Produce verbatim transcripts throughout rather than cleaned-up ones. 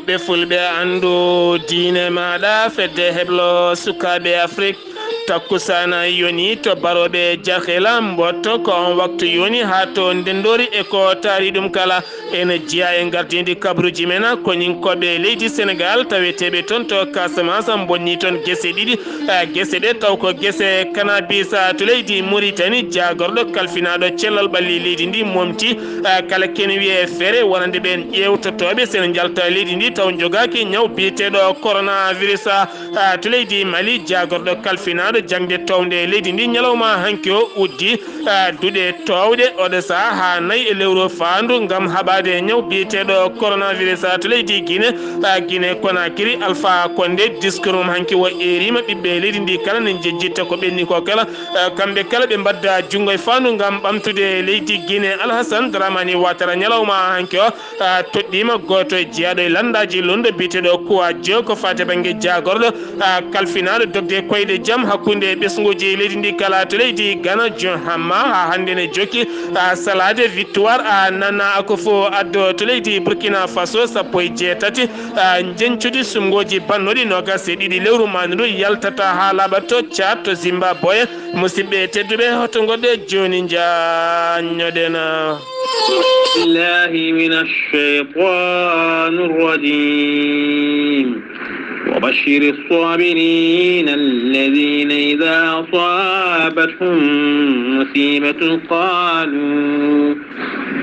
Ɓe fulɓe anndu diine maaɗa, fedde heblo sukaaɓe Afrik. Takkusaana yoni to barooɓe Jaxela mboto, ko on waktu yoni haa to Ndenndoori e ko taari ɗum kala. Ene jeyaa e ngardiindi kabaruuji men, koñinkooɓe leydi Senegaal taweteeɓe toon to Casamance mbonni toon gese ɗiɗi. Eh, gese ɗe taw ko gese kanabis, ah, to leydi Mauritanie, jaagorɗo kalfinaaɗo cellal ɓalli leydi ndi momti, ah, kala kene wiyee feere wonande ɓeen ƴeewtotooɓe sene njalta leydi ndi taw njogaaki ñaw biyeteeɗo coronavirus, ah, to leydi Mali, jaagorɗo kalfinaaɗo jaŋde townde leydi ndi ñalawma hanki o uddi, ah, duɗe toowɗe oɗo saha haa nayi e lewru faandu ngam haɓaade ñaw biyeteeɗo coronavirus, ah, to leydi Guinée, ah, Guinée Conakry. Alpha Condé, discours mum hanki o eeriima ɓiɓɓe leydi ndi kala ne njejjitta ko ɓenni ko kala. Eh, kamɓe kala ɓe mbadda junngo e faandu ngam ɓamtude leydi Guinée. Alhassane Dramani Ouattara ñalawma hanki o, ah, toɗɗiima gooto e jeyaaɗo e lanndaaji londo biyeteeɗo Kouadio ko faati bannge jaagorɗo, ah, kalfinaaɗo dogde koyɗe jam hakkunde ɓesnguuji leydi ndi kala to leydi Ghana. John Mahama haa hannde ne jokki, ah, salaade victoire, ah, Nana Akufo-Addo to leydi Burkina Faso, sappo e jeetati, ah, njeñcudi sumngooji bannooɗi noogas e ɗiɗi lewru maandu ndu yaltata haa laaɓa to Tchad, to Zimbabwe. Musidɓe tedduɓe, hoto ngoɗɗe jooni njaññoɗen. بالله من الشيطان الرجيم. وبشر الصابرين الذين إذا أصابتهم مصيبة قالوا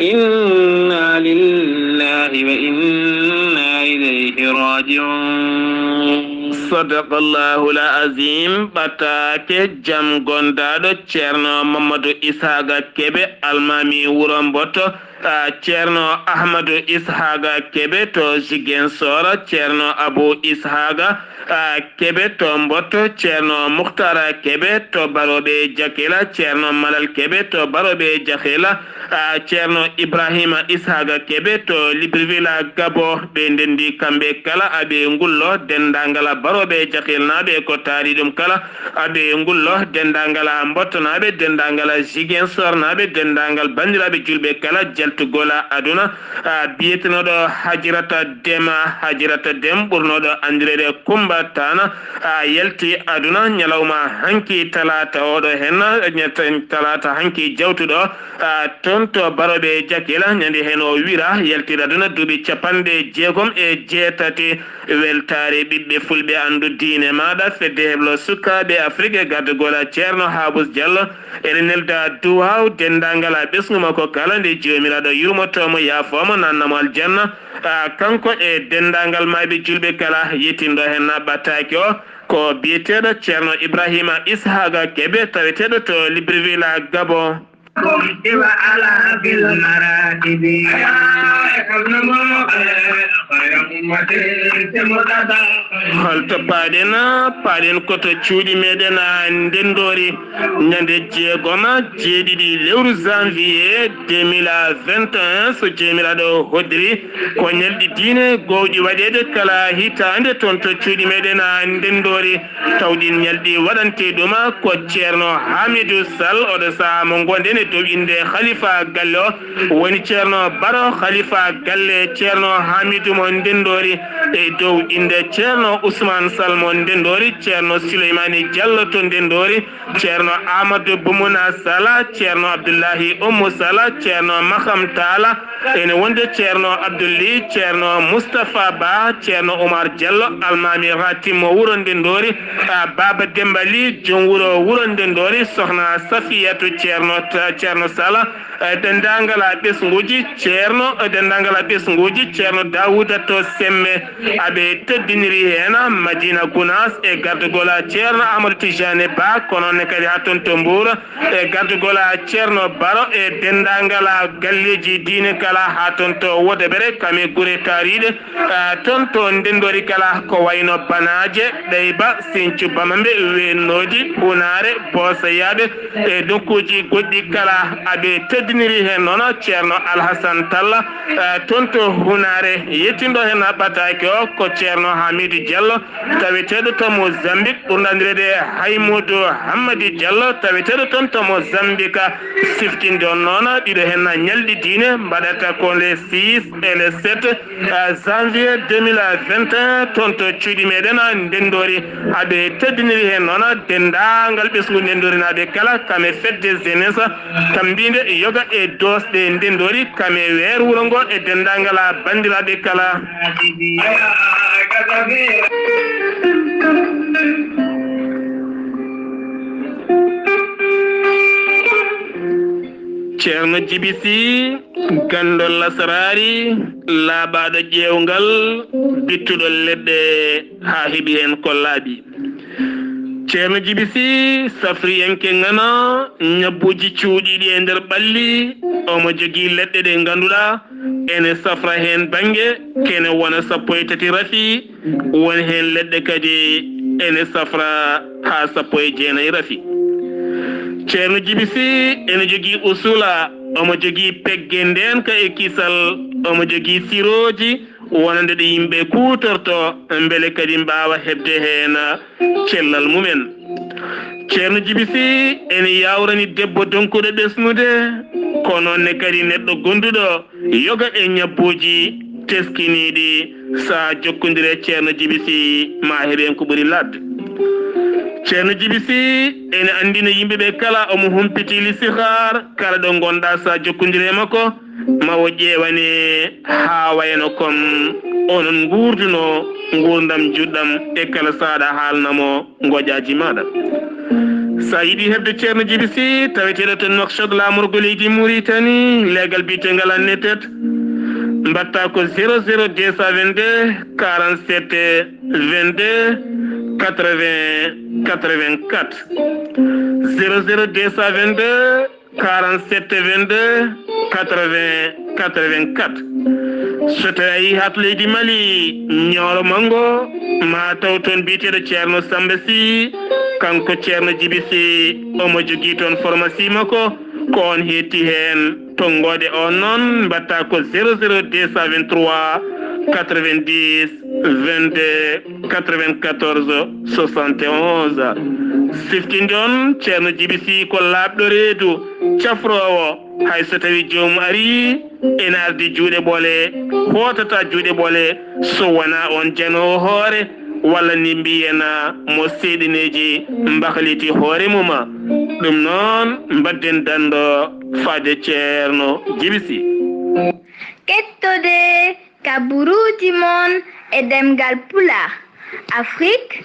إنا لله وإنا إليه راجعون. صدق الله العظيم. Ɓataake jam gondaaɗo Ceerno Mamadou Isaaga Kebe, almaami wuro Mboto, ah, Ceerno Ahmadou Isaaga Kebe to Ziguinchor, Ceerno Abou Isaaga, ah, Kebe to Mboto, Ceerno Muhtara Kebe to Baroɓe Jakela, Ceerno Malal Kebe to Baroɓe Jakela, ah, Ceerno Ibrahima Isaaga Kebe to Libreville, Gabo. Ɓe ndenndi kamɓe kala, aɓe ngullo denndaangal Baroɓe Jakelnaaɓe ko taari ɗum kala. Aɓe ngullo denndaangal Mbottonaaɓe, denndaangal Zigensornaaɓe, denndaangal banndiraaɓe juulɓe kala jaltugol aduna. Ah, biyetenooɗo Hajirata Dema, Hajirata Dem ɓurnooɗo anndireede Kumba Tana, ah, yalti aduna ñalawma hanki talaata oɗo henna, ñe-, talaata hanki jawtuɗo, ah, toon to Baroɓe Jakela, ñande heen o wira, yalti aduna duuɓi capanɗe jeegom e jeetati. Weltaare ɓiɓɓe fulɓe, anndu diine maaɗa, fedde heblo sukaaɓe Afrik e gardagol Ceerno Habus Diallo. Ene nelda duwaaw denndaangal ɓesngu makko kala, nde Joomiraaɗo yurmoto mo, yaafoo mo, nanna mo aljanna. Ah, kanko e denndaangal maayɓe juulɓe kala, yettinɗo heen ɓataake o ko biyeteeɗo Ceerno Ibrahima Ishaga Kebe, taweteeɗo to Libreville, Gabon. Holto paaɗen? Paaɗen ko to cuuɗi meɗen, ah, Ndenndoori, ñande jeegom, jeeɗiɗi lewru janvier deux mille vingt et un, so Joomiraaɗo hoddiri, ko ñalɗi diine gowɗi waɗeede kala hitaande toon to cuuɗi meɗen, ah, Ndenndoori. Taw ɗin ñalɗi waɗante ɗum ko Ceerno Hamidou Sall, oɗo sahaa mo ngonɗen e dow innde Khalifa galle o, woni Ceerno Baro Khalifa galle Ceerno Hamidou mo Ndenndoori, e dow innde Ceerno Ousmane Sall mo Ndenndoori, Ceerno Souleymani Diallo to Ndenndoori, Ceerno Amadou Boumouna Sala, Ceerno Abdullahi Oumou Sala, Ceerno Maham Talla, ene wonde Ceerno Abdoul Ly, Ceerno Moustapha Ba, Ceerno Oumar Diallo, almaami Ratim mo wuro Ndenndoori, ah, Baaba Demba Ly, joom wuro wuro Ndenndoori, Sohna Safiyatu, Ceerno Ta-, Ceerno Sala, eh, denndaangal ɓesnguuji Ceerno, eh, denndaangal ɓesnguuji Ceerno Daouda to Semme. Aɓe teddiniri heen Madina Gounass e gardagol Ceerno Amadou Tijani Ba, ko noon ne kadi haa toon to Mbour, e gardagol Ceerno Baro e denndaangal galleeji diine kala haa toon to Wodobere, kam e gure taariiɗe, ah, toon to Ndenndoori kala, ko wayno Banaaje, Ɗayba, Sinthiou, Bamambe, Weennoodi, Hunaare, Boosayaaɓe, e nokkuuji goɗɗi kala. Aɓe teddiniri heen noon Ceerno Alhassane Talla, eh, toon to Hunaare. Yettinɗo heen ɓataake o ko Ceerno Hamidou Diallo, taweteeɗo to Mozambique, ɓurɗo anndireede Haymoudou Hammadi Diallo, taweteeɗo toon to Mozambique. Siftinde on noon, ɗiɗo heen ñalɗi diine mbaɗat Ko les six et les sept janvier deux mille vingt et un, toon to cuuɗi meɗen Ndenndoori, aɓe teddiniri heen noon denndaangal ɓesngu Ndenndoori naaɓe kala, kam e fedde jeunesse tambiinde yoga e doosɗe Ndenndoori, kam e weer wuro ngo e denndaangal banndiraaɓe kala. Ceerno Jibi Sih, ganndo lasaraari, laaɓaaɗo ƴeewngal, bittuɗo leɗɗe haa heɓi heen ko laaɓi. Ceerno Jibi Sih, safriyanke ŋana, ñabbuuji cuuɗiiɗi e nder ɓalli, omo jogii leɗɗe ɗe ngannduɗaa ene safra heen bannge, kene wona sappo e tati rafi, won heen leɗɗe kadi ene safra haa sappo e jeenayi rafi. Ceerno Jibi Sih ene jogii usula, omo jogii pegge ndeenka e kisal, omo jogii sirooji wonande ɗo yimɓe kuutorto, mbele kadi mbaawa heɓde heen cellal mumen. Ceerno Jibi Sih ene yaawrani debbo donkuɗo ɓesnude, ko noon ne kadi neɗɗo gonduɗo yoga e ñabbuuji teskiniiɗi. Sa jokkondire Ceerno Jibi Sih, ma heɓen ko ɓuri laaɓde. Ceerno Jibi Sih ene anndina yimɓe ɓe kala omo humpiti listixaar, kala ɗo ngonɗa sa jokkondire e makko, ma o ƴeewane haa wayno comme onon nguurduno nguurndam juɗɗam e kala saaɗa haalna mo ngoƴaaji maaɗa. Sa yiɗi heɓde Ceerno Jibi Sih, taweteeɗo to Nouakchott, laamorgo leydi Mauritanie, leegal biyeteegal Annetet, mbaɗta ko zéro zéro deux cent vingt-deux quarante-sept vingt-deux quatre-vingts quatre-vingt-quatre. Zéro zéro deux cent vingt-deux quarante-sept vingt-deux quatre-vingts quatre-vingt-quatre. So tawi a yehii to leydi Mali, Nioro Mango, ma taw toon biyeteeɗo Ceerno Samba Sih, kanko Ceerno Jibi Sih, omo jogii toon pharmacie makko, ko on heetti heen. Tonngoode on noon mbaɗta ko zéro zéro deux cent vingt-trois quatre-vingt-dix vingt-deux quatre-vingt-quatorze soixante et onze. Siftinde on, Ceerno Jibi Sih ko laaɓɗo reedu, cafroowo, hay so tawi joomum arii, ene ardi juuɗe ɓole, hootata juuɗe ɓole, so wonaa on janoowo hoore, walla ni mbiyen mo seyɗineeji mbahliti hoore mum. Ɗum noon, mbadden danndo faade Ceerno Jibi Sih. Kettode kaburuuji mon e ɗemngal Pulaar, Afrik,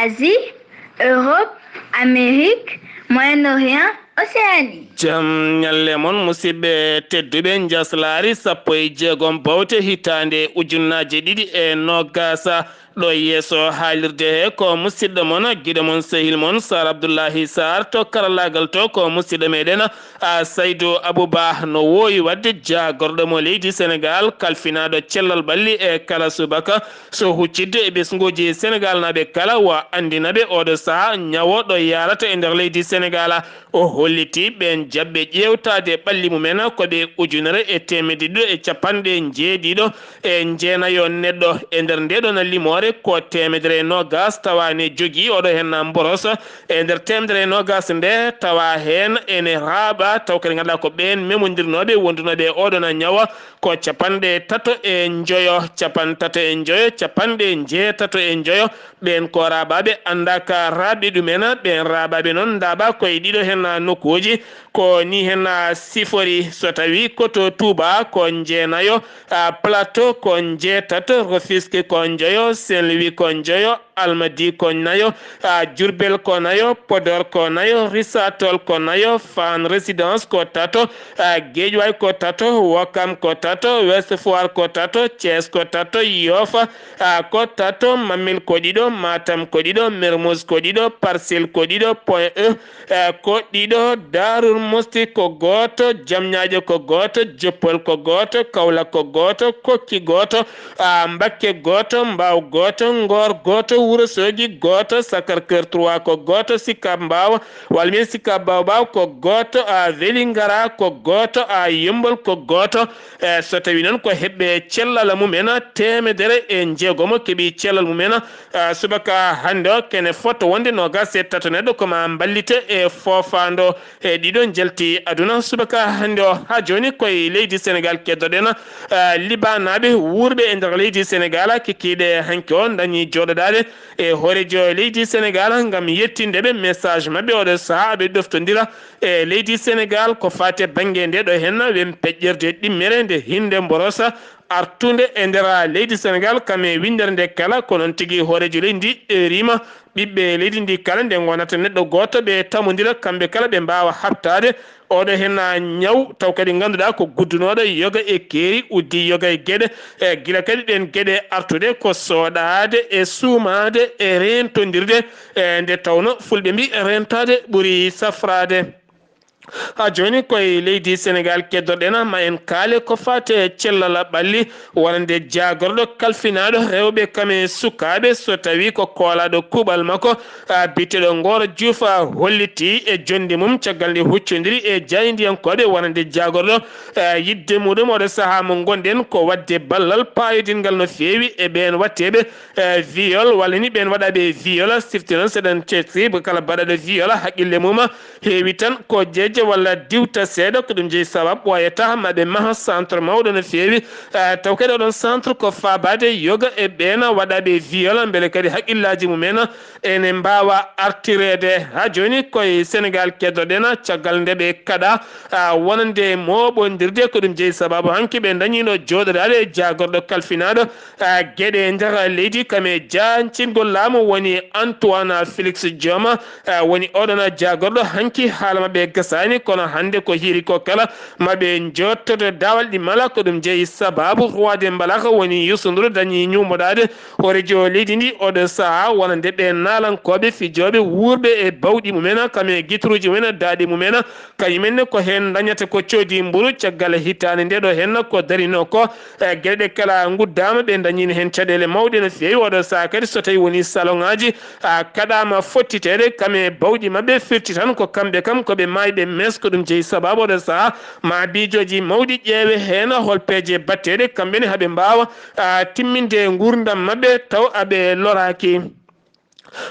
Asie, Europe, Amérique, Moyen-Orient, Océanie. Jam ñalle mon, musidɓe tedduɓe, njaslaari sappo e jeegom bawte hitaande ujunnaaje ɗiɗi e noogaas. Ɗo yeeso haalirde he ko musidɗo mon, giɗo mon, sehil mon, Sar Abdullahi Sar, to karallaagal to ko musidɗo meɗen, a, Saydu Abuba, no woowi waɗde jaagorɗo mo leydi Senegaal, kalfinaaɗo cellal ɓalli e kala subaka, so huccidde e ɓesnguuji Senegaalnaaɓe kala, wa anndina ɓe oɗo sahaa ñawo ɗo yaarata e nder leydi Senegaal. O holliti ɓeen jaɓɓe ƴeewtaade ɓalli mumen ko ɓe ujunere e teemedde ɗiɗo e capanɗe njeeɗiɗo e njeenayo neɗɗo. E nder ndeeɗoon limoore ko teemedere e noogaas tawa ne jogii oɗo heen mboros. E nder teemedere e noogaas nde tawa heen ene raaɓa taw kadi ngannduɗaa ko ɓeen memondirnooɓe wondunooɓe e oɗoon ñawo ko capanɗe tato e njoyo, capantato e njoyo, capanɗe njeetato e njoyo. Ɓeen ko raaɓaaɓe anndaaka raaɓe ɗumen, ɓeen raaɓaaɓe noon ndaaɓa koye ɗiɗo heen nokkuuji. Ko ni heen sifori, so tawi ko to Touba ko njeenayo, a, Plateau ko njeetato, Rufisque ko njoyo, Saint-Louis ko njoyo, Almadi ko nayo, a, Diourbel ko nayo, Podor ko nayo, Richard Toll ko nayo, Fann Résidence ko tato, a, Guédiawaye ko tato, Ouakam ko tato, Ouest Foire ko tato, Thiès ko tato, Yoff, a, ko tato, Mamel ko ɗiɗo, Matam ko ɗiɗo, Mermoz ko ɗiɗo, Parcelles ko ɗiɗo, Point E, e, ko ɗiɗo, Darou Mouhty ko gooto, Diamniadio ko gooto, Dieuppeul ko gooto, Kaolack ko gooto, Koki gooto, a, Mbacké gooto, Mbao gooto, oto Ngor gooto, Wuro Soogi gooto, Sacré-Cœur trois ko gooto, Sicap Mbao, walla mbiyen Sicap Baobab ko gooto, a Vélingara ko gooto, a Yummbol ko gooto. E so tawii noon ko heɓɓe cellal mumen teemedere e njeegomo keɓi cellal mumen, a, subaka hannde o kene fotto wonde noogaas e tato neɗɗo ko ma mballite e foofaando e ɗiɗo njalti aduna. Subaka hannde o haa jooni koye leydi Senegaal keddoɗen, a, Libanaaɓe wuurɓe e nder leydi Senegaal kikiiɗe hanki o ndañi jooɗodaade e hooreejo leydi Senegaal ngam yettinde ɓe message maɓɓe oɗo sahaa aɓe ɗoftondira e leydi Senegaal ko faati e bannge nde ɗo henna wen peƴƴerde ɗimmere nde hinde mborosa artunde e nder leydi Senegaal kam e winndere nde kala. Ko noon tigi hooreejo leydi ndi e rima ɓiɓɓe leydi ndi kala nde ngonata neɗɗo gooto ɓe tamondira kamɓe kala ɓe mbaawa haɓtaade oɗo henna ñaw taw kadi ngannduɗaa ko guddunooɗo yoga e keeri uddi yoga e geɗe. E gila kadi ɗen geɗe artude ko soɗaade e suumaade e rentondirde e nde tawno fulɓe mbi rentaade ɓuri safraade. Haa jooni koye leydi Senegaal keddoɗen ma en kaale ko faati e cellal ɓalli wonande jaagorɗo kalfinaaɗo rewɓe kam e sukaaɓe so tawii ko koolaaɗo kuuɓal makko, a, biyeteeɗo Ngor Juuf, a, hollitii e jonnde mum caggal nde huccondiri e jaayndiyankooɓe wonande jaagorɗo, a, yiɗde muɗum oɗo sahaa mo ngonɗen ko waɗde ballal paayodingal no feewi e ɓeen waɗteeɓe, a, viol walla ni ɓeen waɗaaɓe viol sifti noon seɗen ceeɗti kala baɗaaɗo viol haqqille mum heewi tan ko jeeje walla diwta seeɗa ko ɗum jeyi sabab ɓooyata ma ɓe maha centre mawɗo no feewi. Eh, taw kadi oɗon centre ko faabaade yoga e ɓeena waɗaaɓe viol mbele kadi haqqillaaji mumen ene mbaawa artireede. Haa jooni koye Senegaal keddoɗen caggal nde ɓe kaɗa, ah, wonande mooɓondirde ko ɗum jeyi sabaabu hanki ɓe ndañiino jooɗodaade e jaagorɗo kalfinaaɗo, ah, geɗe njaha leydi kam e jaancingol laamu woni Antoine Félix Diome, ah, woni oɗon jaagorɗo hanki haala maɓɓe gasaani kono hannde ko hiiri ko kala maɓe njottoto daawal ɗi mala ko ɗum jeyi sabaabu roi de mbalaka woni Youssou Ndour dañi ñuumoɗaade hooreejo leydi ndi oɗo sahaa wonande ɓe naalankooɓe fijooɓe wuurɓe e bawɗi mumen kam e gitruuji mumen daaɗe mumen. Kañumen ne ko heen ndañata ko coodi mburu caggal hitaande nde ɗo henna ko darinoo ko, e geɗe ɗe kala nguddaama ɓe ndañiino heen caɗeele mawɗe no feewi. Oɗo sahaa kadi so tawii wonii saloŋaaji, a, kaɗaama fottiteede kam e bawɗi maɓɓe firti tan ko kamɓe kam ko ɓe maayɓe mes ko ɗum jeyi sabaabu oɗo sahaa ma biijooji mawɗi ƴeewe heen hol peeje batteeɗe kamɓe ne haɓe mbaawa, a, timminde nguurndam maɓɓe taw aɓe loraaki.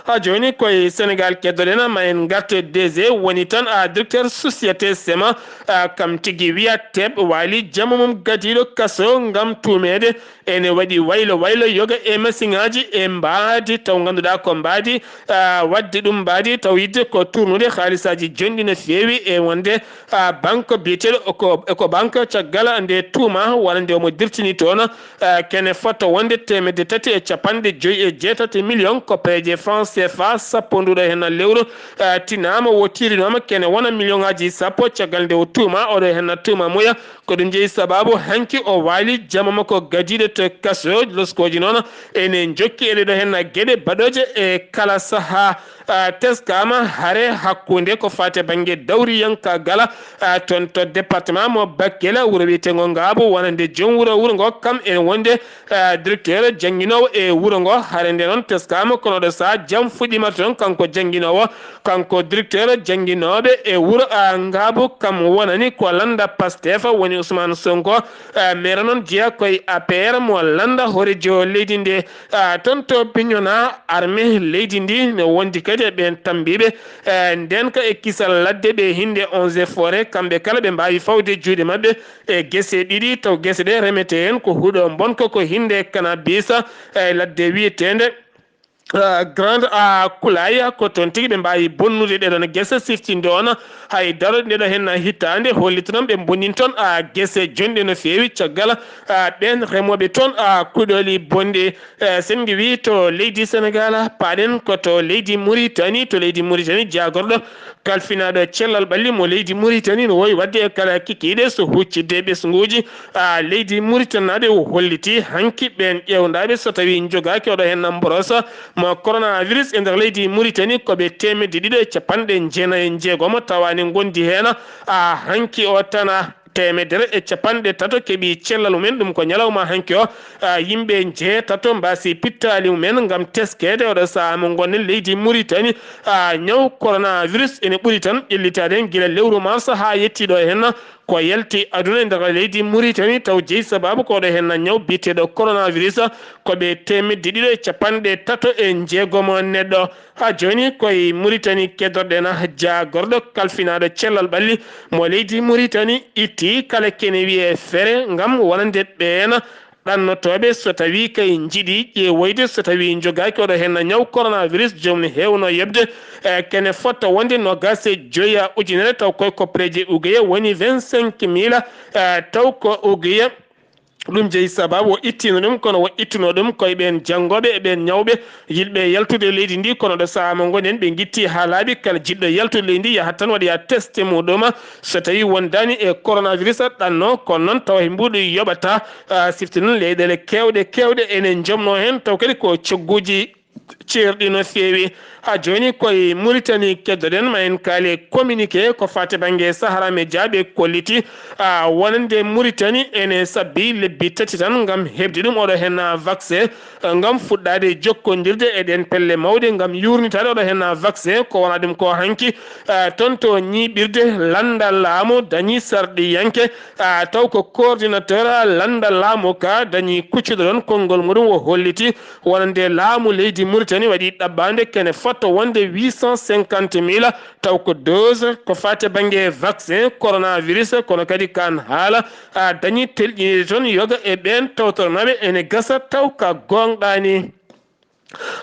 Haa jooni koye Senegaal keddoɗen ma en ngarte D G woni tan a directeur société sema, a, kam tigi wiya teɓ waali jama mum gadiiɗo kaso ngam tuumeede ene waɗi waylo waylo yoga e masiŋaaji e mbaadi taw ngannduɗaa ko mbaadi, a, waɗde ɗum mbaadi taw yidde ko tournude haalisaaji jonɗi no feewi e wonde, a, banque biyeteeɗo Eco, Ecobank caggal nde tuuma walla nde omo dirtini toon, eh, kene fota wonde teemedde tati e capanɗe joyi e jeetati million koppeeje franc C F A sappo nduɗo heen lewru, eh, tinaama wo tiirinooma kene wona million ngaaji sappo caggal nde o tuuma oɗo heen tuuma muya ko ɗum jeyi sabaabu hanki o waali jama makko gadiiɗo to kaso loskooji noon ene njokki e ɗeɗo heen geɗe baɗooje e kala sahaa. Ah, teskaama hare hakkunde ko faati e bannge dawriyanka gala, ah, toon to département mo Bakel, wuro wiyeteengo Ngaabu, wonande joom wuro, wuro ngo kam ene wonde, ah, directeur jannginoowo e wuro ngo. Hare nde noon teskaama, kono ɗo sahaa jam fuɗɗiima toon, kanko jannginoowo, kanko directeur jannginooɓe e wuro, ah, Ngaabu, kam wonani ko lannda Pastef, woni Ousmane Sonko, ah, maire noon jeyaa koye A P R mo lannda hooreejo leydi nde. Ah, toon to Bignona, armée leydi ndi ne wondi kadi e ɓeen tambiiɓe, eh, ndeenka e kisal ladde ɓe hinnde Eaux et Forêts, kamɓe kala ɓe mbaawi fawde juuɗe maɓɓe e gese ɗiɗi, taw gese ɗe remetee heen ko huɗo mbonko, ko hinnde cannabis, e ladde wiyeteende, eh, Grande a Kulaya, ko toon tigi ɓe mbaawi bonnude ɗee ɗoon gese, siftinde on hay daro nde ɗo heen hitaande holliti noon ɓe mbonnini toon, ah, gese jonɗe no feewi caggal, ah, ɓeen remooɓe toon, ah, kuɗooli bonɗi. Eh, sen ngiwii to leydi Senegaal, paaɗen ko to leydi Muritani. To leydi Muritani, jaagorɗo kalfinaaɗo cellal ɓalli mo leydi Muritani no wowi waɗde e kala kikiiɗe so huccidde e ɓesnguuji, ah, leydi Muritanaaɓe o holliti hanki ɓeen ƴeewndaaɓe so tawii njogaaki oɗo heen mborosa mo coronavirus e nder leydi Muritani ko ɓe teemedde ɗiɗo e capanɗe jeenayi e njeegom tawaani ngondi heen, ah, hanki o tan, ah, teemedere e capanɗe tato keɓii cellal mumen. Ɗum ko ñalawma hanki o, a, yimɓe njeetato mbaasi pittaali mumen ngam teskeede oɗo sahaa mo ngonɗen leydi Muritani. A, ñaw coronavirus ene ɓuri tan ƴellitaade en gila lewru mars haa yettii ɗo heen. Ko yalti aduna e nder leydi Muritani taw jeyi sabaabu ko oɗo heen ñaw biyeteeɗo coronavirus, ko ɓe teemedde ɗiɗo e capanɗe tato e njeegomo neɗɗo. Haa jooni koye Muritani keddoɗen jaagorɗo kalfinaaɗo cellal ɓalli mo leydi Muritani itti kala kene wiyee fere ngam wonande ɓeen ɗannotooɓe so tawii kay njiɗi ƴeewoyde so tawii njogaaki oɗo heen ñaw coronavirus joom ne heewno yoɓde, e, kene fota wonde noogaas e joya ujunere taw koye koppareeje ugeya woni vingt-cinq mille, e, taw ko ugeya. Ɗum jeyi sabaabu o ittiino ɗum, kono o ittunoo ɗum koye ɓeen janngooɓe e ɓeen ñawɓe yiɗɓe yaltude leydi ndi, kono ɗo sahaa mo ngonɗen ɓe ngitti haa laaɓi, kala jiɗɗo yaltude leydi ndi yahat tan waɗoya test muɗum. So tawii wondaani e coronavirus ɗanno, kono noon tawa he mbuuɗu yoɓata, a, sifti noon leyɗeele keewɗe keewɗe ene njomnoo heen, taw kadi ko cogguuji ceerɗi no feewi. Haa jooni koye Muritani keddoɗen, ma en kaali e communiqué ko faati bannge Sahara Media ɓe kolliti, a, wonande Muritani ene sabbi lebbi tati tan ngam heɓde ɗum oɗo heen vaccin, ngam fuɗɗaade jokkondirde e ɗeen pelle mawɗe ngam yuurnitaade oɗo heen vaccin ko wona ɗum ko hanki, a, toon to ñiiɓirde lannda laamu dañi sarɗiyanke, a, taw ko coordinateur lannda laamu ka dañi kuccuɗo ɗoon konngol muɗum o holliti wonande laamu leydi Muritani waɗi ɗaɓɓaande kene fota wonde huit cent cinquante mille, taw ko dose ko faati bannge vaccin coronavirus, kono kadi kaan haala, a, dañi telƴiniide toon yoga e ɓeen tawtoronooɓe ene gasa taw ka goongɗaani.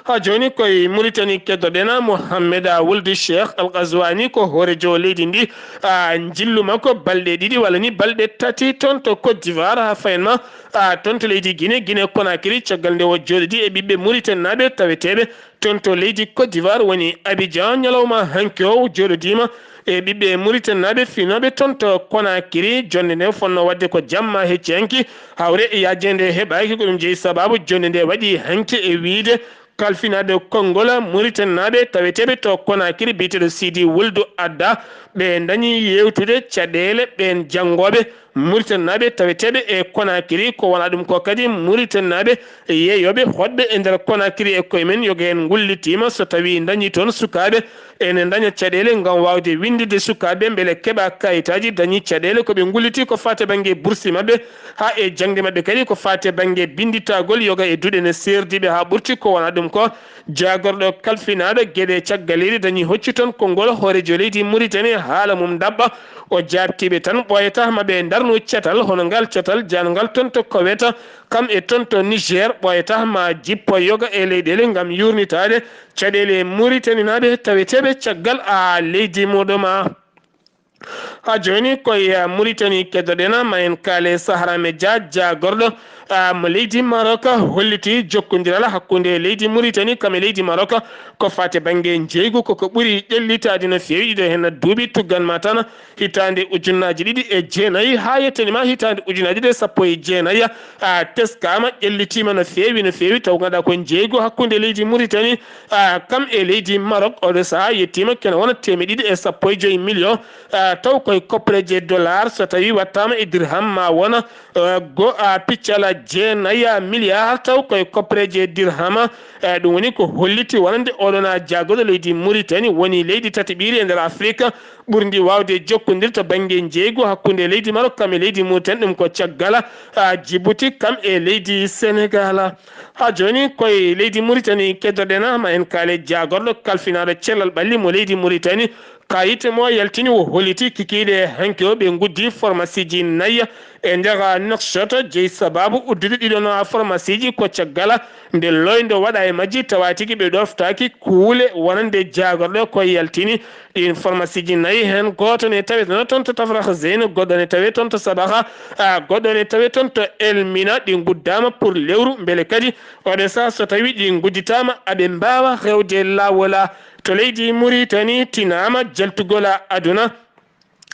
Haa jooni koye Muritani keddoɗen Mohamed Wuld Cheikh Al Ghazouani ko hooreejo leydi ndi, a, njillu makko balɗe ɗiɗi walla ni balɗe tati toon to Côte d'Ivoire, haa fayin ma, a, toon to leydi Guinée, Guinée Conakry, caggal nde o jooɗodi e ɓiɓɓe Muritaninaaɓe taweteeɓe toon to leydi Côte d'Ivoire woni Abidjan. Ñalawma hanki o jooɗodiima e ɓiɓɓe Muritaninaaɓe fiinooɓe toon to Conakry. Jonnde nde fotnoo waɗde ko jamma hecci hanki, hawre e yaajeende heɓaaki. Ko ɗum jeyi sabaabu jonnde nde waɗi hanki e wiyde kalfinaaɗo konngol Muritaninaaɓe taweteeɓe to Conakry biyeteeɗo Sidi Wuldu Adda. Ɓe dañi yeewtude caɗeele ɓeen janngooɓe Muritaninaaɓe taweteeɓe e Conakry, ko wona ɗum ko kadi Muritaninaaɓe yeeyooɓe hoɗɓe e nder Conakry e koye men, yoga en ngullitiima so tawii dañii toon sukaaɓe ene daña caɗeele ngam waawde winndude sukaaɓe mbele keɓa kayitaaji, dañii caɗeele ko ɓe ngulliti ko faati e bannge bursi maɓɓe, haa e jaŋde maɓɓe kadi ko faati e bannge binnditagol, yoga e duɗe ne seerdiiɓe haa ɓurti, ko wona ɗum ko jaagorɗo kalfinaaɗo geɗe caggal leydi dañi hoccu toon konngol hooreejo leydi Muritani haala mum daɓɓa. O jaabtiiɓe tan ɓooyata ma ɓe ndarnu catal hono ngal catal jaangal toon to Koweta, kam e toon to Niger, ɓooyata ma jippo yoga e leyɗeele ngam yuurnitaade caɗeele Muritaninaaɓe taweteeɓe caggal a leydi muɗum. Haa jooni koye Muritani keddoɗen ma en kaale Sahara Media, jaagorɗo, a, mo leydi Maroc holliti jokkondiral hakkunde leydi Muritani kam e leydi Maroc ko faati bannge njeeygu, koko ɓuri ƴellitaade no feewi. Ɗiɗo heen duuɓi tuggan ma tan hitaande ujunnaaji ɗiɗi e jeenayi haa yettani ma hitaande ujunnaaji ɗiɗi e sappo e jeenayi, a, teskaama, ƴellitiima no feewi, no feewi, taw ngannduɗaa ko njeeygu hakkunde leydi Muritani, a, kam e leydi Maroc, oɗo sahaa yettiima kene wona teemeɗɗe ɗiɗi e sappo e joyi million, a, taw koye koppareeje dollar, so tawii wattaama e dirham ma wona, a, go, a, piccala jeenayi milliard, taw koye koppareeje dirham, a, ɗum woni ko holliti wonande oɗon a jaagorɗo leydi Muritani woni leydi tati ɓiiri e nder Afrique, ɓurndi waawde jokkondirde to bannge njeeygu hakkunde leydi Maroc kam e leydi Muritani, ɗum ko caggal, a, Djibouti kam e leydi Senegal. Haa jooni koye leydi Muritani keddoɗen ma en kaale jaagorɗo kalfinaaɗo cellal ɓalli mo leydi Muritani, kayit mo yaltini o holliti kikiiɗe hanki o ɓe nguddi formasiiji nayi e nder Nouakchott, jeyi sabaabu uddude ɗiɗon formasiiji ko caggal nde loyndo waɗa e majji tawa tigi ɓe ɗoftaaki kuule wonande jaagorɗo ko yaltini ɗiin formasiiji nayi, heen gooto ne taweteno toon to Tafrakh Zeyne, goɗɗo ne tawe toon to Sabaha, a, goɗɗo ne tawe toon to El Mina. Ɗi nguddaama pour lewru, mbele kadi oɗo saha so tawi ɗi ngudditaama aɓe mbaawa rewde laawol. To leydi Muritani tinaama jaltugol aduna.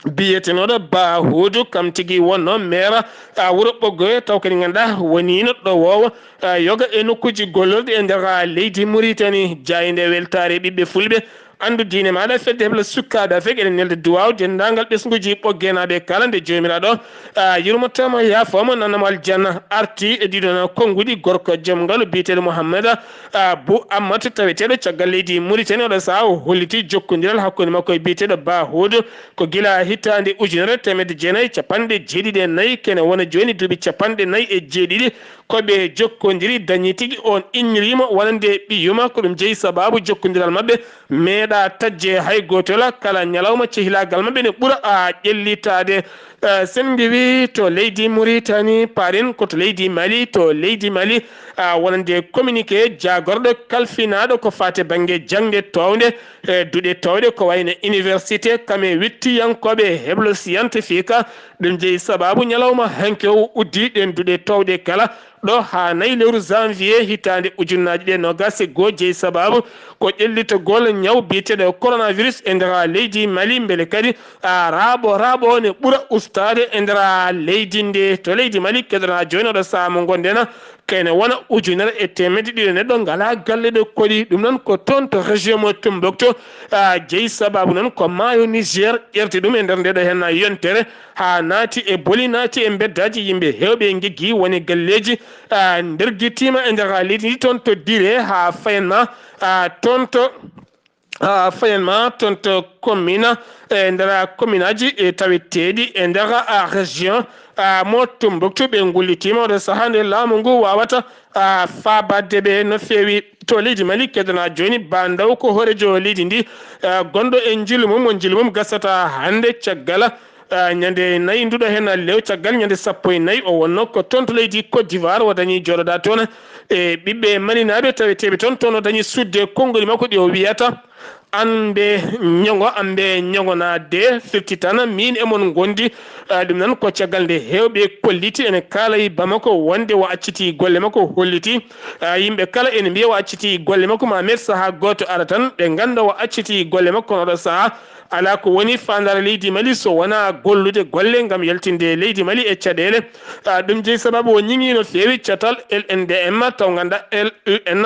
Biyetenooɗo Ba Huudu kam tigi wonno meera, a, wuro Ɓoggoye, taw kadi ngannduɗaa woniino ɗowoowo, a, yoga e nokkuuji gollorɗi e nder, a, leydi Muritani. Jaaynde weltaare ɓiɓɓe fulɓe Anndu diine maaɗa, fedde hebla sukkaaɓe Afrik, eɗen nelda duwaaw denndaangal ɓesnguuji ɓoggeenaaɓe kala, nde Joomiraaɗo, a, yurmotooma, yaafooma, nanamo aljanna, arti e ɗiɗon konnguɗi, gorko jom ngalu biyeteeɗo Mouhammada, a, Bou Ammat, taweteeɗo caggal leydi Mauritanie. Oɗo sahaa o holliti jokkondiral hakkunde makko e biyeteeɗo Ba Huudu, ko gila hitaande ujunere teemedde jeenayi e capanɗe jeeɗiɗi e nayi, kene wona jooni duuɓi capanɗe nayi e jeeɗiɗi ko ɓe jokkondiri, dañi tigi on inniriimo wonande ɓiyuma. Ko ɗum jeyi sabaabu jokkondiral maɓɓe meeɗa tajje hay gooto la. Kala ñalawma cehilaagal maɓɓe ne ɓura a ƴellitaade. Eh, sen ngiwi to leydi Mauritanie, paaɗen ko to leydi Mali. To leydi Mali, a, wonande communiqué jaagorɗo kalfinaaɗo ko faate bannge jaŋde toownde, e duɗe toownde ko wayno université, kam e wittiyankooɓe heblo scientifique. Ɗum jeyi sabaabu ñalawma hanki o uddi ɗen duɗe toownde kala ɗo haa nayi lewru janvier hitaande ujunnaaji ɗe noogas e goo. Jeyi sabaabu ko ƴellitagol ñaw biyeteeɗo coronavirus e nder leydi Mali, mbele kadi, a, raaɓo raaɓo ne ɓura ustaade e nder leydi ndi. To leydi Mali, keɗoɗaa jooni oɗo sahaa mo ngonɗen, kene wona ujunere e teemedde ɗiɗi neɗɗo ngalaa galle ɗo koɗi. Ɗum noon ko toon to région mo Tombouctou, a, jeyi sabaabu noon ko maayo Niger ƴerti ɗum e nder nde ɗo heen yontere, haa naati e boli, naati e mbeddaaji, yimɓe heewɓe e ngeggi woni galleeji, a, ndergitiima e nder leydi ndi, toon to Dire haa Fayenma, a, toon to, a, Fayenma, toon to commune, e nder communeaji, e, taweteeɗi e nder, a, région, a, mo Tombouctou, ɓe ngullitiima oɗo sahaa nde laamu ngu waawata, a, faabaade ɓe no feewi. To leydi Mali, keɗoɗaa jooni Ba Ndaw ko hooreejo leydi ndi, a, gonɗo e njiilu mum, mo njiilu mum gasata hannde caggal, a, ñande nayi nduɗo heen lew, caggal ñande sappo e nayi o wonno ko toon to leydi Côte d'Ivoire o dañi jooɗoɗaa toon e ɓiɓɓe malinaaɓe taweteeɓe toon. Toon o dañi sudde konnguli makko ɗi o wiyata an mbe ñogo, an mbe ñogo naa de firti tan miin e mon ngondi. A, ɗum noon ko caggal nde heewɓe kolliti ene kaalay Bamako wonde o acciti golle makko, holliti, a, yimɓe kala ene mbiya o acciti golle makko, ma met sahaa gooto ara tan ɓe ngannda o acciti golle makko. Kono oɗo sahaa alaa ko woni faandaare leydi Mali so wonaa gollude golle ngam yaltinde leydi Mali e caɗeele. A, ɗum jeyi sabaabu o ñiŋi no feewi catal L N D M taw ngannda L U N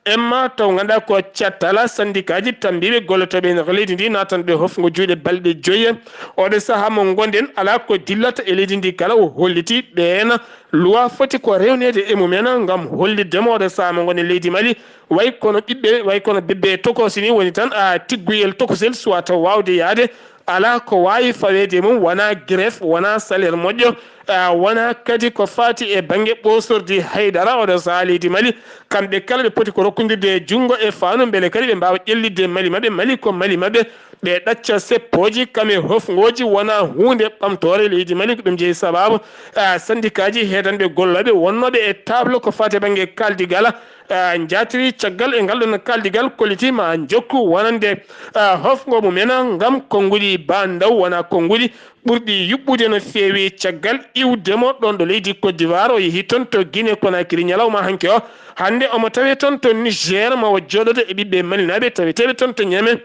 M taw ngannda ko catal sandikaaji tambiiɓe gollotooɓe e nder leydi ndi naatanɓe hofngo juuɗe balɗe joyi. Oɗo sahaa mo ngonɗen alaa ko dillata e leydi ndi kala o holliti ɓeen luwa foti ko rewneede e mumen ngam hollitde mo oɗo sahaa mo ngonɗen leydi Mali way kono ɓiɓɓe, way kono bebbe tokoosi ni woni tan a tigguyel tokosel suwata waawde yahde. Alaa ko waawi faweede e mum, wonaa greffe, wonaa salaire moƴƴo, a, wonaa kadi ko faati e bannge ɓoosordi haydara. Oɗo sahaa leydi Mali, kamɓe kala ɓe poti ko rokkondirde junngo e faandu, mbele kadi ɓe mbaawa ƴellitde Mali maɓɓe. Mali ko Mali maɓɓe, ɓe ɗacca seppooji, kam e hofngooji, wonaa huunde ɓamtoore leydi Mali. Ko ɗum jeyi sabaabu, a, sandikaaji heedanɓe gollooɓe wonnooɓe e table ko faati e bannge kaaldigal, a, njaatiri caggal e ngal ɗon kaaldigal, kolliti ma njokku wonande, a, hofngo mumen ngam konnguɗi Ba Ndaw, wona konnguɗi ɓurɗi yuɓɓude no feewi caggal iwde mo ɗon ɗo leydi Côte d'Ivoire. O yehi toon to Guinée Conakry ñalawma hanki o. Hannde omo tawee toon to Niger, ma o jooɗodo e ɓiɓɓe malinaaɓe taweteeɓe toon to Niamey.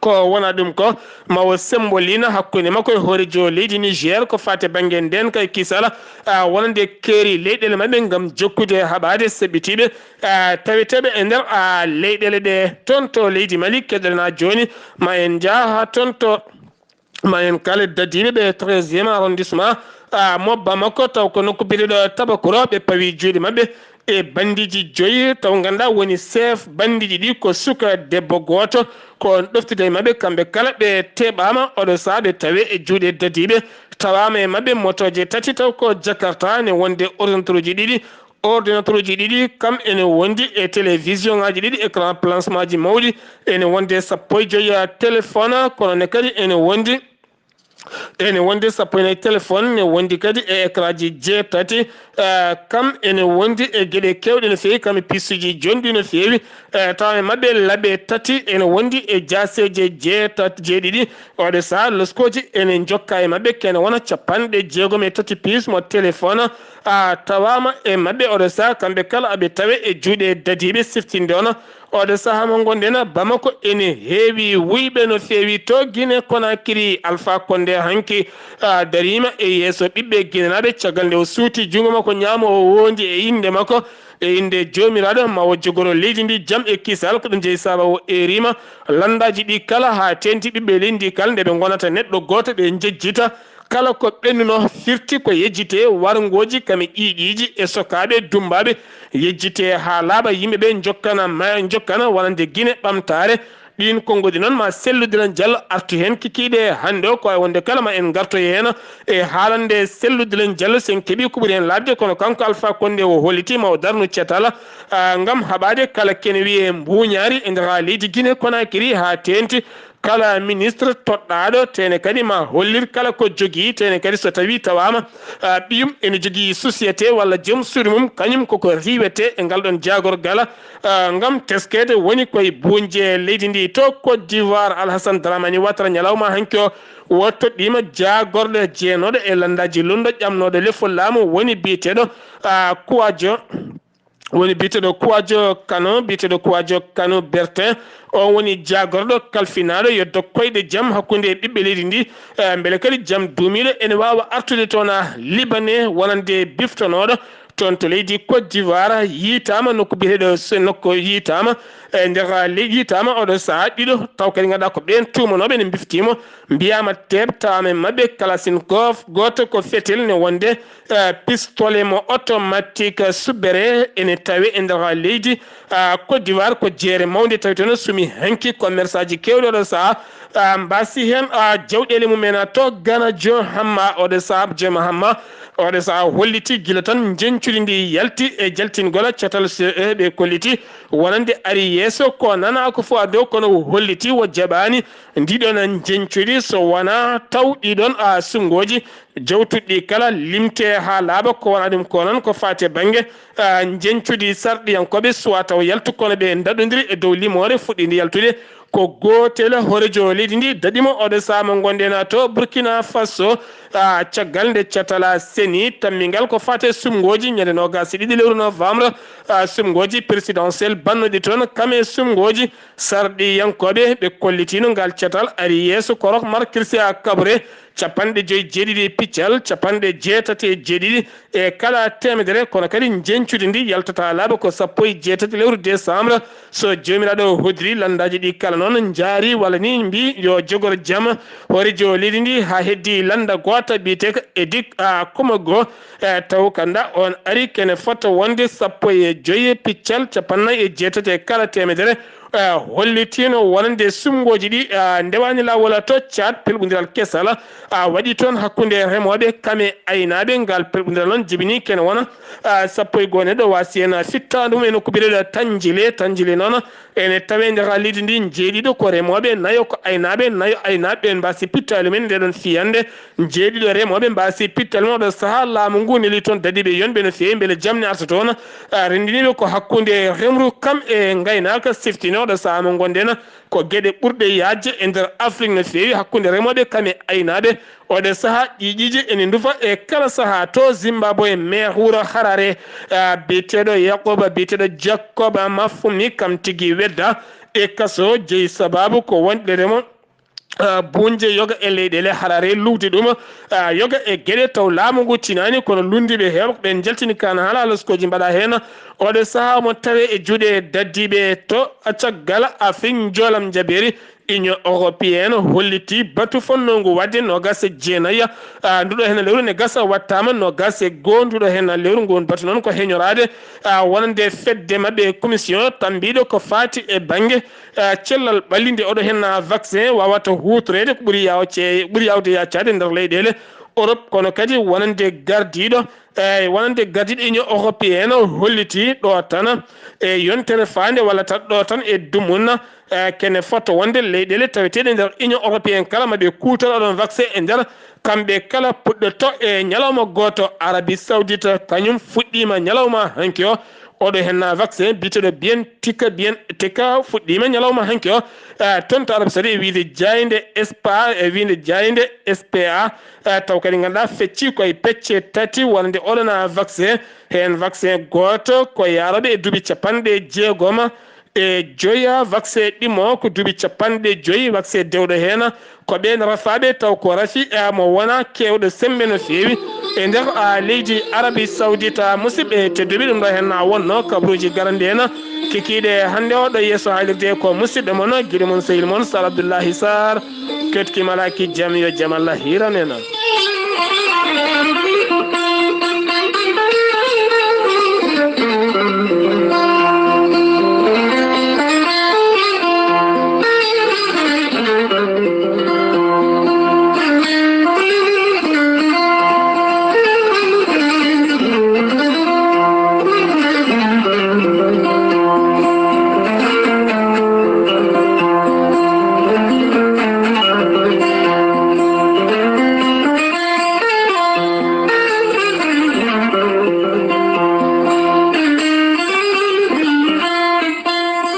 Ko wona ɗum ko, ma o sembolina hakkunde makko e hooreejo leydi Niger ko faati bannge ndeenka e kisal, a, wonande keeri leyɗeele maɓɓe ngam jokkude haɓaade seɓɓitiiɓe, a, taweteeɓe e nder, a, leyɗeele ɗe. Toon to leydi Mali, keɗoɗaa jooni, ma en njaha toon to, ma en kaale dadiiɓe ɓe treizième arrondissement, a, mo Bamako, taw ko nokku biyeteeɗo Tabakoro, ɓe pawi juuɗe maɓɓe e bandiiji joyi, taw ngannduɗaa woni chef bandiiji ɗi ko suka debbo gooto, ko on ɗoftude e maɓɓe, kamɓe kala ɓe teɓaama, oɗo sahaa ɓe tawee e juuɗe dadiiɓe, tawaama e maɓɓe motooje tati, taw ko Jakarta, ne wonde ordinateur uji ɗiɗi, ordinateur uji ɗiɗi, kam ene wondi e télévision ŋaaji ɗiɗi, écran plasma ji mawɗi, ene wonde sappo e joyi téléphone, kono ne kadi ene wondi, ene wonde sappo e nayi téléphone, ne wondi kadi e écran ji jeetati, eh, kam ene wondi e geɗe keewɗe no feewi, kam e pistuji jonɗi no feewi, eh, tawa e maɓɓe laɓe tati ene wondi e jaaseeje jeetati, jeeɗiɗi. Oɗo sahaa loskooji ene njokka e maɓɓe, kene wona capanɗe jeegom e tati piis mo téléphone, a, tawaama e maɓɓe. Oɗo sahaa kamɓe kala aɓe tawe e juuɗe dadiiɓe siftinde on. Oɗo sahaa mo ngonɗen Bamako ene heewi wuyɓe no feewi to Guinée Conakry. Alpha Condé hanki, a, dariima e yeeso ɓiɓɓe Guinénaaɓe caggal nde o suuti junngo makko ñaamo o wondi e innde makko. E innde Joomiraaɗo, ma o jogoro leydi ndi jam e kisal, ko ɗum jeyi saaba o eerima lanndaaji ɗi kala, haa teenti ɓiɓɓe leydi ndi kala, nde ɓe ngonata neɗɗo gooto, ɓe njejjita kala ko ɓennuno, firti ko yejjitee warngooji, kame ƴiiƴiiji e sokaaɓe dummbaaɓe, yejjitee haa laaɓa, yimɓe ɓe njokkana ma-, njokkana wonande Gine ɓamtaare. Ɗiin konngoɗi noon ma Sellu Delen Jallo artu heen kikiiɗe hannde o, ko wonde kala ma en ngartoy heen e haalande Sellu Delen Jallo, so en keɓii ko ɓuri heen laaɓde, kono kanko Alpha Condé o holliti ma o darnu catal, ah, ngam haɓaade kala kene wiyee mbuuñaari e nder leydi Gine Konakiri haa teenti kala ministre toɗɗaaɗo, teene kadi ma hollir kala ko jogii, teene kadi so tawii tawaama, ah, ɓiyum ene jogii société walla joom suudu mum, kañum koko riiwetee e ngal ɗoon jaagorgal, ah, ngam teskeede woni koye buuñje leydi ndi. To Côte d'Ivoire, Alhassane Dramane Ouattara ñalawma hanki o, o toɗɗiima jaagorɗo jeenooɗo e lanndaaji lunndo ƴamnooɗo lefol laamu woni biyeteeɗo, ah, Kouadio, woni biyeteeɗo Kouadio Kano, biyeteeɗo Kouadio Kano Bertin. O woni jaagorɗo kalfinaaɗo yo dog koyɗe jam hakkunde ɓiɓɓe leydi ndi, eh, mbele kadi jam duumiiɗo ene waawa artude toon, ah, Libanais wonande biftonooɗo toon to leydi Côte d'Ivoire, yiytaama nokku biyeteeɗo se-, nokku yiytaama e nder, ah, ley-, yiytaama oɗo sahaa ɗiɗo, taw kadi ngannduɗaa ko ɓeen tuumanooɓe ene mbiftiimo, mbiyaama teeɓtaama e maɓɓe Kalachnikov, gooto ko fetel ne wonde, eh, pistolet mo automatique Soubéré ene tawe e nder leydi, ah, Côte d'Ivoire, ko jeere mawnde tawi toon sumi hanki commerçaaji keewɗi oɗo sahaa, ah, mbaasi heen, ah, jawɗeele mum en, ah, to Gana Joe Hamma oɗo sahaa, Joe Hamma oɗo sahaa holliti gila tan njeñcudi ndi yalti e jaltingol catal C E ɓe kolliti wonande ari yeeso ko nanaa ko fof adoo, kono o holliti o jaɓaani ndiɗon njeñcudi so wonaa taw ɗiɗon, ah, suɓngooji jawtuɗi kala limte haa laaɓa. Ko wona ɗum ko noon ko faati e bannge, ah, njeñcudi sarɗiyankooɓe suwaa taw yaltu, kono ɓe ndaɗondiri e dow limoore fuɗɗiinde yaltude. Ko gootel hooreejo leydi ndi daɗimo oɗo sahaa mo ngonɗen to Burkina Faso, ah, caggal nde catal seni tammingal ko faati e suɓngooji ñande noogaas e ɗiɗi lewru novembre, ah, suɓngooji présidentiel bannuɗi toon kam e suɓngooji sarɗiyankooɓe ɓe kollitiino ngal catal ari yeeso ko Roch Marc Christian Kaboré, capanɗe joy e jeeɗiɗi e piccal, capanɗe jeetati e jeeɗiɗi e kala teemedere, kono kadi njeñcudi ndi yaltata laaɓa ko sappo e jeetati lewru décembre. So Joomiraaɗo hoddiri, lanndaaji ɗi kala noon njaari walla ni mbi yo jogor jam hooreejo leydi ndi haa heddi lannda goota biyeteeka Edik, ah, Komago, eh, taw kanda on ari kene fota wonde sappo e joy e piccal capanɗe nayi e jeetati e kala teemedere, eh, hollitiino wonande suɓngooji ɗi, eh, ndewaani laawol to Caad, pelɓondiral kesal, ah, waɗi toon hakkunde remooɓe kam e aynaaɓe. Ngal pelɓondiral noon jibini kene wona, ah, sappo e goo neɗɗo waasi heen fittaandu mum e nokku biyeteeɗo Tanjile. Tanjile noon ene tawee nder leydi ndi, njeeɗiɗo ko remooɓe, nayo ko aynaaɓe, nayo aynaaɓe ɓe mbaasi pittaali mum en. Nde ɗoon fiyannde, njeeɗiɗo remooɓe mbaasi pittaali mum en. Oɗo sahaa laamu ngu neli toon dadiiɓe yonɓe no feewi mbele jam ne arta toon, ah, renndiniiɓe ko hakkunde remru kam e ngaynaaka siftinooɗo sahaa mo ngonɗen. Ko geɗe ɓurɗe yaajde e nder Afrik no feewi hakkunde remooɓe kam e aynaaɓe. Oɗo sahaa ƴiiƴiiji ene ndufa e kala sahaa to Zimbabwe, meehuura Harare, ah, biyeteeɗo Yakuba, biyeteeɗo Jacob Mafumi kam tigi wedda e kaso, jeyi sabaabu ko wonde remo, ah, buuñje yoga e leyɗeele Harare luwdi ɗum, ah, yoga e geɗe taw laamu ngu tinaani, kono lunndiiɓe heewɓe ɓe njaltini kaan haala laskooji mbaɗa heen. Oɗo sahaa mo tawe e juuɗe daddiiɓe to caggal Afrik njoolam njabeeri. Union Européenne holliti batu fonnoo ngu waɗde noogaas e jeenayi, ah, nduɗo heen lewru ne gasa wattaama noogaas e goo nduɗo heen lewru. Ngun batu noon ko heñoraade, ah, wonande fedde maɓɓe commission tambiiɗo ko faati e bannge, ah, cellal ɓalli nde oɗo heen vaccin waawata huutoreede ko ɓuri yaawce-, ɓuri yaawde yaacaade nder leyɗeele Europe, kono kadi wonande gardiiɗo, eeyi, wonande gardiiɗo Union Européenne holliti ɗo tan e yontere faande walla tan ɗo tan e dumunna, eh, kene fota wonde leyɗeele taweteeɗe nder Union Européenne kala ma ɓe kuutora ɗon vaccin e nder kamɓe kala puɗɗoto e ñalawma gooto. Arabie Saoudite kañum fuɗɗiima ñalawma hanki o, oɗo henna vaccin biyeteeɗo Biontech, Biontech fuɗɗiima ñalawma hanki o, eh, toon to Arabie Saoudite e wiyde jaaynde S P A, e wiyde jaaynde S P A, eh, taw kadi ngannduɗaa fecci koye pecce tati wonande oɗon vaccin. Heen vaccin gooto ko yaarooɓe e duuɓi capanɗe jeegom, E joya vaccin ɗimo ko duuɓi capanɗe joyi vaccin dewɗo heen. Ko ɓeen rafaaɓe taw ko rafi e mo wona keewɗo semmbe no feewi. E nder a leydi Arabie Saoudite, musidɓe tedduɓe, ɗum ɗo heen na wonno kabaruuji garanɗi heen. Kikiiɗe hannde o ɗo yeeso haalirde ko musidɗo mon, giɗo mon, sehil mon, Sar Abdoullahi Sar. Ketki malaki jam, yo jam Allah hiran en.